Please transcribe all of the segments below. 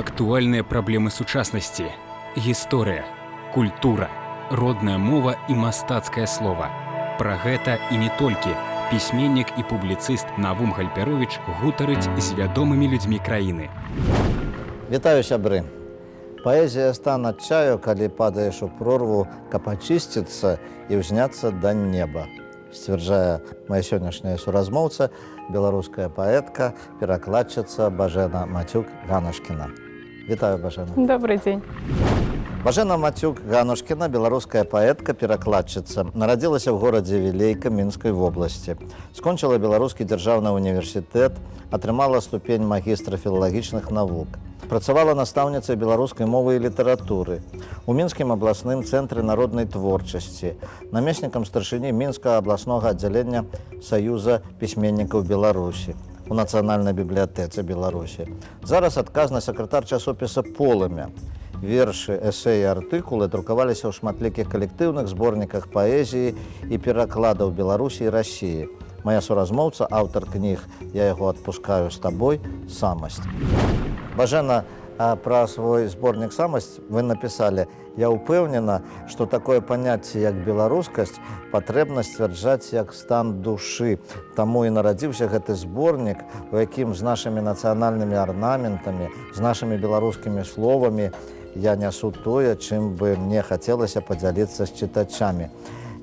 Актуальныя праблемы сучаснасці, гісторыя, культура, родная мова і мастацкае слова. Пра гэта і не толькі пісьменнік і публіцыст Навум Гальпяровіч гутарыць з вядомымі людзьмі краіны. Вітаю, сябры. Паэзія — стан адчаю, калі падаеш у прорву, каб ачысціцца і ўзняцца да неба. Сцвярджае моя сённяшняя суразмоўца, беларуская паэтка, перакладчыца Бажэна Мацюк Ганашкіна. Вітаю, Бажэна. Добрый день. Бажэна Мацюк Ганушкіна — беларуская паэтка, перакладчыца. Нарадзілася ў горадзе Вілейка Мінскай вобласці. Скончыла Беларускі дзяржаўны універсітэт, атрымала ступень магістра філалагічных навук. Працавала настаўніцай беларускай мовы і літаратуры у Мінскім абласным цэнтры народнай творчасці, намеснікам старшыні Мінскага абласнога аддзялення Саюза пісьменнікаў Беларусі, у Нацыянальнай бібліятэцы Беларусі. Зараз адказны сакратар часопіса «Полымя». Вершы, эсэі, артыкулы друкаваліся ў шматлікіх калектыўных зборніках паэзіі і перакладаў Беларусі і Расіі. Мая суразмоўца — аўтар кніг «Я яго адпускаю з табой», «Самасць». Бажэна, пра свой зборнік «Самасць» вы напісалі: «Я ўпэўнена, што такое паняцце, як беларускасць, патрэбна сцвярджаць як стан душы. Таму і нарадзіўся гэты зборнік, у якім з нашымі нацыянальнымі арнаментамі, з нашымі беларускімі словамі я нясу тое, чым бы мне хацелася падзяліцца з чытачамі».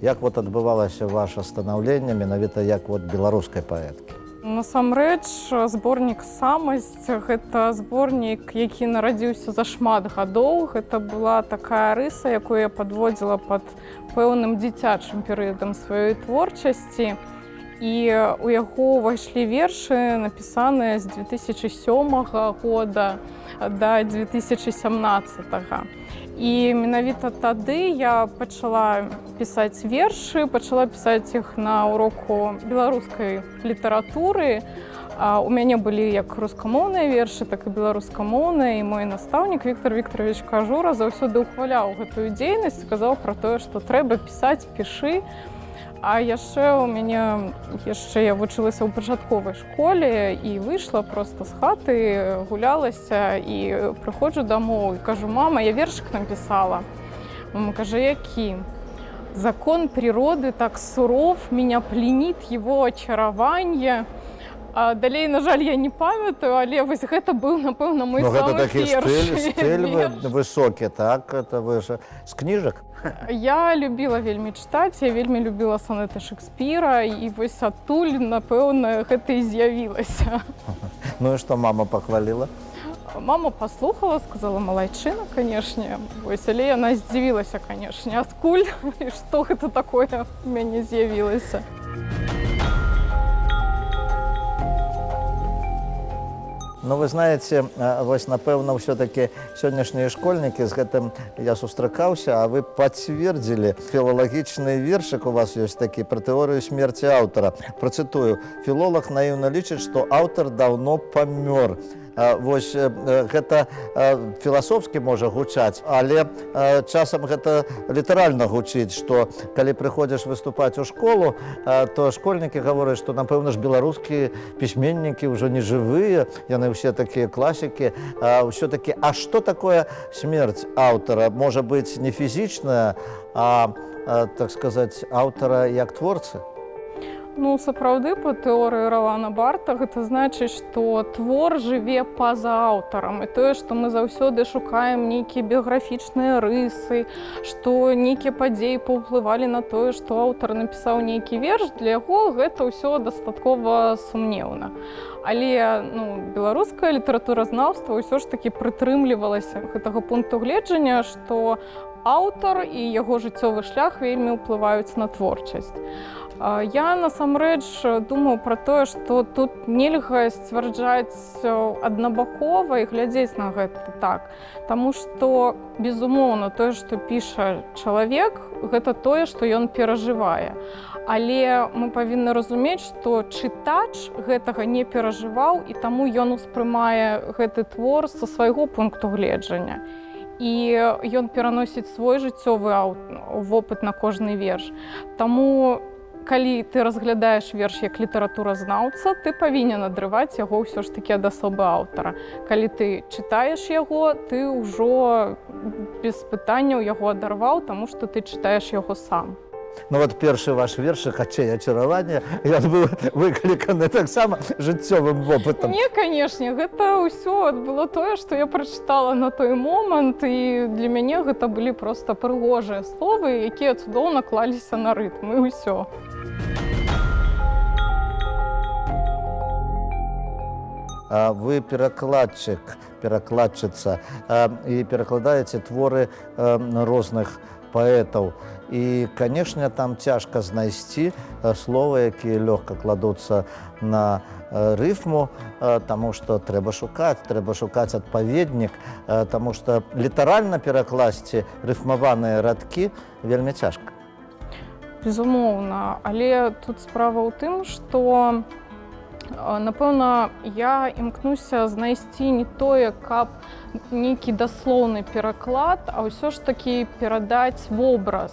Як вот адбывалася ваше станаўленне менавіта як вот беларускай паэткі? Насамрэч, зборнік «Самасць» — гэта зборнік, які нарадзіўся за шмат гадоў. Гэта была такая рыса, якую я падводзіла пад пэўным дзіцячым перыядам сваёй творчасці. І у яго ўвайшлі вершы, напісаныя з 2007 года да 2017. І менавіта тады я пачала пісаць вершы, пачала пісаць іх на уроку беларускай літаратуры. У мяне былі як рускамоўныя вершы, так і беларускамоўныя, і мой настаўнік Віктор Викторович Кажура заўсёды ўхваляў гэтую дзейнасць, сказаў пра тое, што трэба пісаць, пішы. А яшчэ у мяне яшчэ я вучылася ў пачатковай школе і выйшла просто з хаты, гулялася і прыходжу дамоў і кажу: «Мама, я вершык напісала». Мама кажа: «Які?» «Закон природы так суров, меня пленит его очарование». А далей, на жаль, я не памятаю, але вось гэта быў, напэўна, мой Ну, гэта самы такі першы стыль верш. высокі, так? Это вы же з кніжак? Я любіла вельмі чытаць, я вельмі любіла сонеты Шекспіра, і вось адтуль, напэўна, гэта і з'явілася. Ну і што мама, пахваліла? Мама паслухала, сказала: «Малайчына, канешне». Вось, але яна здзівілася, канешне, адкуль і што гэта такое у мяне з'явілася. Ну, вы знаете, вось, напэўна, ўсё-таки сённяшнія школьнікі, з гэтым я сустракаўся, а вы пацвердзілі. Філалагічны вершык у вас ёсць такі пра тэорыю смерці аўтара. Працытую: «Філолаг наіўна лічыць, што аўтар даўно памёр». Вось гэта філасофскі можа гучаць, але часам гэта літаральна гучыць, што калі прыходзіш выступаць у школу, то школьнікі гавораць, што, напэўна ж, беларускія пісьменнікі ўжо не жывыя, яны ўсе такія класікі. Ўсё-таки, а што такое смерць аўтара? Можа быць, не фізічная, а, так сказаць, аўтара як творцы? Ну, сапраўды, па тэорыі Ралана Барта гэта значыць, што твор жыве па-за аўтарам. І тое, што мы заўсёды шукаем нейкія біяграфічныя рысы, што нейкія падзеі паўплывалі на тое, што аўтар напісаў нейкі верш, для яго гэта ўсё дастаткова сумнеўна. Але, ну, беларускае літаратуразнаўства ўсё ж такі прытрымлівалася гэтага пункту гледжання, што аўтар і яго жыццёвы шлях вельмі ўплываюць на творчасць. Я насамрэч думаю пра тое, што тут нельга сцвярджаць аднабакова і глядзець на гэта так. Таму што, безумоўна, тое, што піша чалавек, гэта тое, што ён перажывае. Але мы павінны разумець, што чытач гэтага не перажываў, і таму ён успрымае гэты твор са свайго пункту гледжання. І ён пераносіць свой жыццёвы вопыт на кожны верш. Таму Калі ты разглядаеш верш як літаратуразнаўца, ты павінен адрываць яго ўсё ж такі ад асобы аўтара. Калі ты чытаеш яго, ты ўжо без пытанняў яго адарваў, таму што ты чытаеш яго сам. Ну вот першы ваш вершык «Хачэй ачараванне», ён быў выкліканы таксама жыццёвым вопытам. Не, канешне, гэта ўсё было тое, што я прачытала на той момант, і для мяне гэта былі проста прыгожыя словы, якія цудоўна клаліся на рытм, і ўсё. Вы перакладчык, перакладчыца, і перакладаеце творы розных паэтаў. І, канешне, там цяжка знайсці словы, якія лёгка кладуцца на рыфму, таму што трэба шукаць адпаведнік, таму што літаральна перакласці рыфмаваныя радкі вельмі цяжка. Безумоўна, але тут справа ў тым, што, напэўна, я імкнуся знайсці не тое, каб нейкі даслоўны пераклад, а ўсё ж такі перадаць вобраз.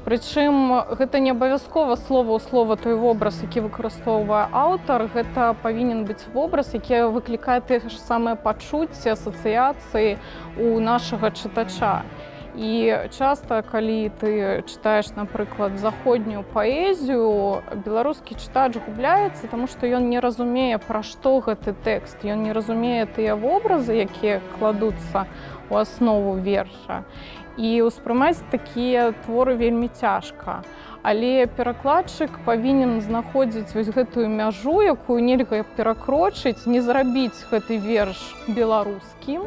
Прычым гэта не абавязкова слова ў слова той вобраз, які выкарыстоўвае аўтар, гэта павінен быць вобраз, які выклікае тыя ж самыя пачуцці, асацыяцыі у нашага чытача. І часта, калі ты чытаеш, напрыклад, заходнюю паэзію, беларускі чытач губляецца, таму што ён не разумее, пра што гэты тэкст, ён не разумее тыя вобразы, якія кладуцца ў аснову верша. І ўспрымаць такія творы вельмі цяжка. Але перакладчык павінен знаходзіць вось гэтую мяжу, якую нельга перакрочыць, не зрабіць гэты верш беларускім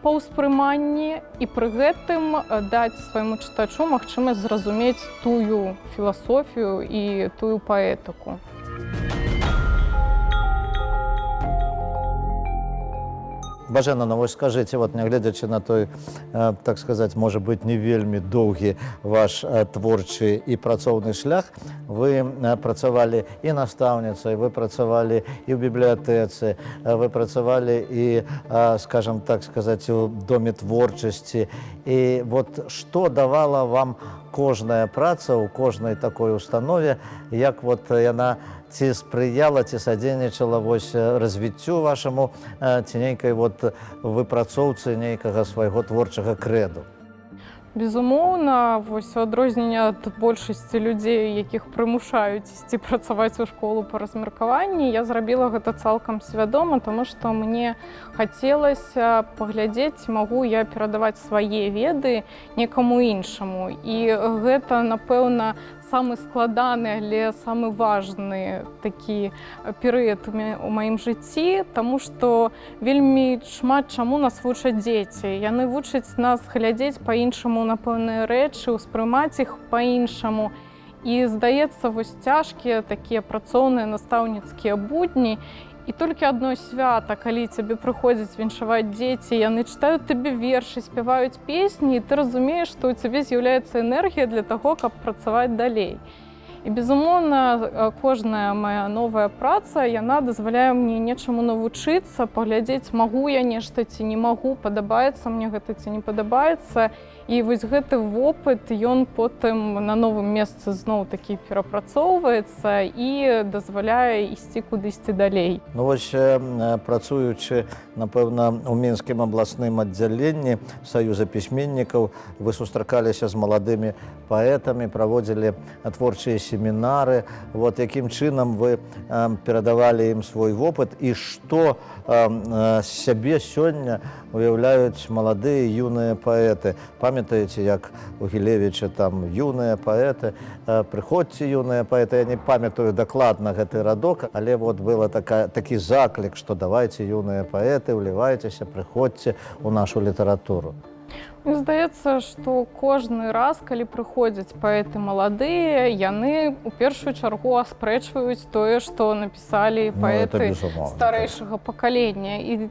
па ўспрыманні і пры гэтым даць свайму чытачу магчымасць зразумець тую філасофію і тую паэтыку. Бажэна, ну вось скажыце, вот нягледзячы на той, так сказаць, можа быць, не вельмі доўгі ваш творчы і працоўны шлях, вы працавалі і настаўніцай, вы працавалі і ў бібліятэцы, вы працавалі і, скажам так сказаць, у доме творчасці. І вот што давала вам кожная праца ў кожнай такой установе, як вот яна ці спрыяла, ці садзейнічала вось развіццю вашаму, ці нейкай вот выпрацоўцы нейкага свайго творчага крэду? Безумоўна, вось у адрозненне ад большасці людзей, якіх прымушаюць ісці працаваць у школу па размеркаванні, я зрабіла гэта цалкам свядома, таму што мне хацелася паглядзець, ці магу я перадаваць свае веды некаму іншаму. І гэта, напэўна, самы складаны, але самы важны такі перыяд у маім жыцці, таму што вельмі шмат чаму нас вучаць дзеці. Яны вучаць нас глядзець па-іншаму на пэўныя рэчы, успрымаць іх па-іншаму. І, здаецца, вось цяжкія такія працоўныя настаўніцкія будні. І толькі адно свята, калі цябе прыходзяць віншаваць дзеці, яны чытаюць табе вершы, спяваюць песні, і ты разумееш, што ў цябе з'яўляецца энергія для таго, каб працаваць далей. І, безумоўна, кожная мая новая праца, яна дазваляе мне нечаму навучыцца, паглядзець, магу я нешта ці не магу, падабаецца мне гэта ці не падабаецца. І вось гэты вопыт, ён потым на новым месцы зноў-такі перапрацоўваецца і дазваляе ісці кудысьці далей. Ну вось, працуючы, напэўна, у Мінскім абласным аддзяленні Саюза пісьменнікаў, вы сустракаліся з маладымі паэтамі, праводзілі творчыя семінары. Вот якім чынам вы перадавалі ім свой вопыт і што з сябе сёння уяўляюць маладыя юныя паэты? Памятаеце, як у Гілевіча там юныя паэты, прыходзьце, юныя паэты, я не памятаю дакладна гэты радок, але вот была такі заклік, што давайте, юныя паэты, ўлівайцеся, прыходзьце ў нашу літаратуру. Мне здаецца, што кожны раз, калі прыходзяць паэты маладыя, яны ў першую чаргу аспрэчваюць тое, што напісалі Ну, это паэты безумоўна, так. старэйшага пакалення. І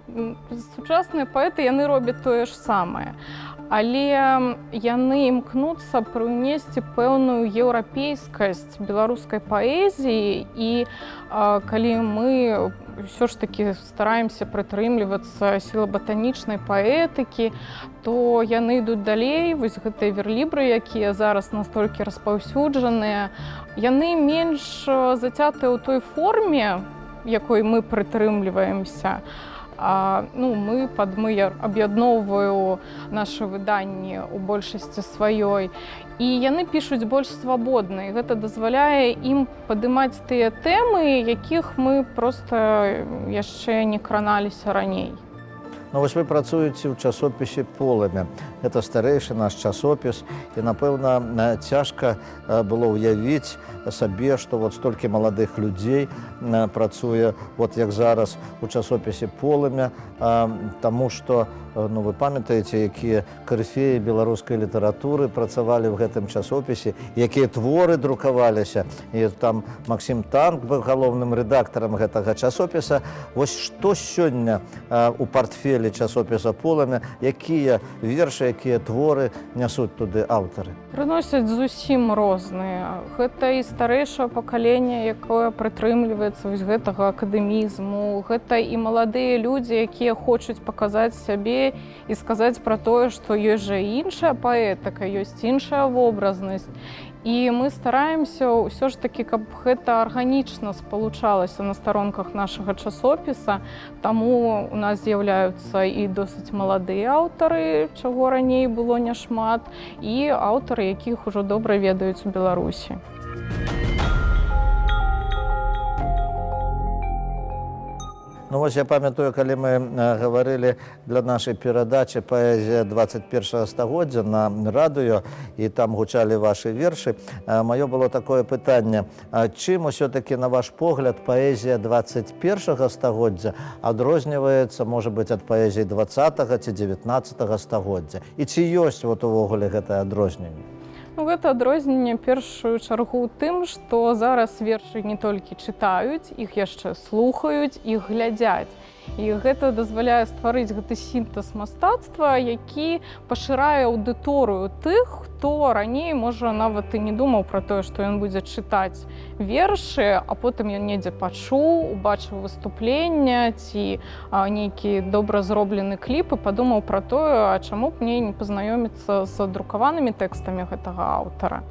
сучасныя паэты, яны робяць тое ж самае. Але яны імкнуцца прыўнесці пэўную еўрапейскасць беларускай паэзіі, і калі мы ўсё ж такі стараемся прытрымлівацца сілабатанічнай паэтыкі, то яны ідуць далей. Вось гэтыя верлібры, якія зараз настолькі распаўсюджаныя, яны менш зацятыя ў той форме, якой мы прытрымліваемся. Ну, мы пад мы я аб'ядноўваю нашы выданні ў большасці сваёй. І яны пішуць больш свабодна, і гэта дазваляе ім падымаць тыя тэмы, якіх мы проста яшчэ не краналіся раней. Ну, вось вы працуеце ў часопісе «Полымя». Гэта старэйшы наш часопіс, і, напэўна, цяжка было ўявіць сабе, што вот столькі маладых людзей працуе, вот як зараз у часопісе «Полымя», таму што, ну, вы памятаеце, якія карыфеі беларускай літаратуры працавалі ў гэтым часопісе, якія творы друкаваліся. І там Максім Танк быў галоўным рэдактарам гэтага часопіса. Вось што сёння у партфелі часопіса «Полымя», якія вершы, якія творы нясуць туды аўтары? Прыносяць зусім розныя. Гэта і старэйшае пакаленне, якое прытрымліваецца вось гэтага акадэмізму. Гэта і маладыя людзі, якія хочуць паказаць сябе і сказаць пра тое, што ёсць жа іншая паэтыка, ёсць іншая вобразнасць. І мы стараемся ўсё ж такі, каб гэта арганічна спалучалася на старонках нашага часопіса. Таму у нас з'яўляюцца і досыць маладыя аўтары, чаго раней было няшмат, і аўтары, якіх ужо добра ведаюць у Беларусі. Ну, вось я памятаю, калі мы гаварылі для нашай перадачы «Паэзія 21 стагоддзя» на радыё, і там гучалі вашы вершы, маё было такое пытанне: а чым усё-такі, на ваш погляд, паэзія 21 стагоддзя адрозніваецца, можа быць, ад паэзіі 20 ці 19 стагоддзя? І ці ёсць вот увогуле гэтае адрозненне? Ну, гэта адрозненне першую чаргу тым, што зараз вершы не толькі чытаюць, іх яшчэ слухаюць і глядзяць. І гэта дазваляе стварыць гэты сінтэз мастацтва, які пашырае аўдыторыю тых, хто раней, можа, нават і не думаў пра тое, што ён будзе чытаць вершы, а потым ён недзе пачуў, убачыў выступлення ці нейкі добра зроблены кліп і падумаў пра тое, а чаму б мне не пазнаёміцца з друкаванымі тэкстамі гэтага аўтара.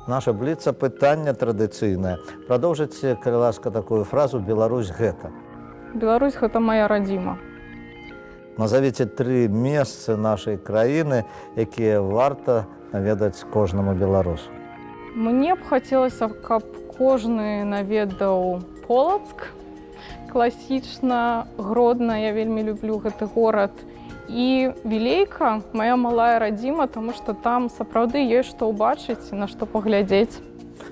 Наша бліца пытанне традыцыйнае. Прадоўжыце, калі ласка, такую фразу: «Беларусь гэта». Беларусь гэта моя радзіма. Назавіце тры месцы нашай краіны, якія варта наведаць кожнаму беларусу. Мне б хацелася, каб кожны наведаў Полацк. Класічна, Гродна, я вельмі люблю гэты горад. І Вілейка, моя малая радзіма, таму што там сапраўды ёсць што ўбачыць, на што паглядзець.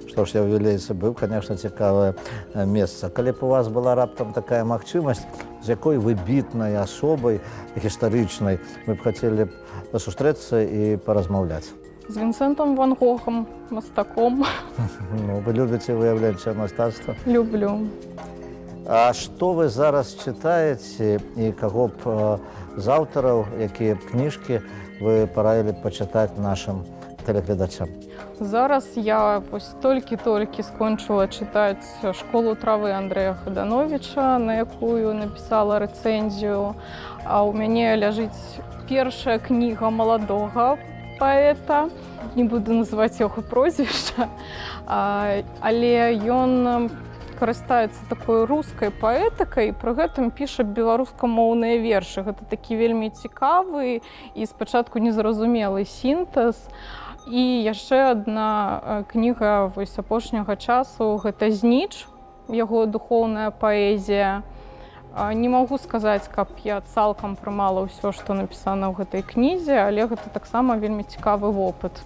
Што ж, я ў Вілейцы быў, конечно, цікавае месца. Калі б у вас была раптам такая магчымасць, з якой выбітнай асобай гістарычнай вы б хацелі б сустрэцца і паразмаўляць? З Вінсентам Ван Гогам, мастаком. Ну, вы любіце выяўленчае мастацтва? Люблю. А што вы зараз чытаеце і каго б з аўтараў, якія б кніжкі вы параілі б пачытаць нашым тэлегледачам? Зараз я вось толькі-толькі скончыла чытаць «Школу травы» Андрэя Хадановіча, на якую напісала рэцэнзію. А ў мяне ляжыць першая кніга маладога паэта. Не буду называць яго прозвішча, але ён карыстаецца такой рускай паэтыкай і пры гэтым піша беларускамоўныя вершы. Гэта такі вельмі цікавы і спачатку незразумелы сінтэз. І яшчэ адна кніга вось апошняга часу гэта «Зніч», яго духоўная паэзія. Не магу сказаць, каб я цалкам прымала ўсё, што напісана ў гэтай кнізе, але гэта таксама вельмі цікавы вопыт.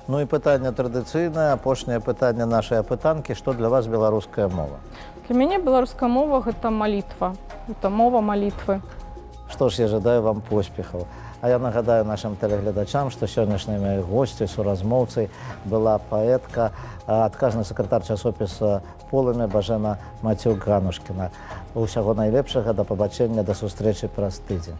Ну і пытанне традыцыйнае, апошняе пытанне нашай апытанкі: што для вас беларуская мова? Для мяне беларуская мова гэта малітва, гэта мова малітвы. Што ж, я жадаю вам поспехаў. А я нагадаю нашым тэлегледачам, што сённяшняй маёй госцяй, суразмоўцай была паэтка, адказны сакратар часопіса «Полымя» Бажэна Мацюк-Ганушкіна. Усяго найлепшага, да пабачэння, да сустрэчы праз тыдзень.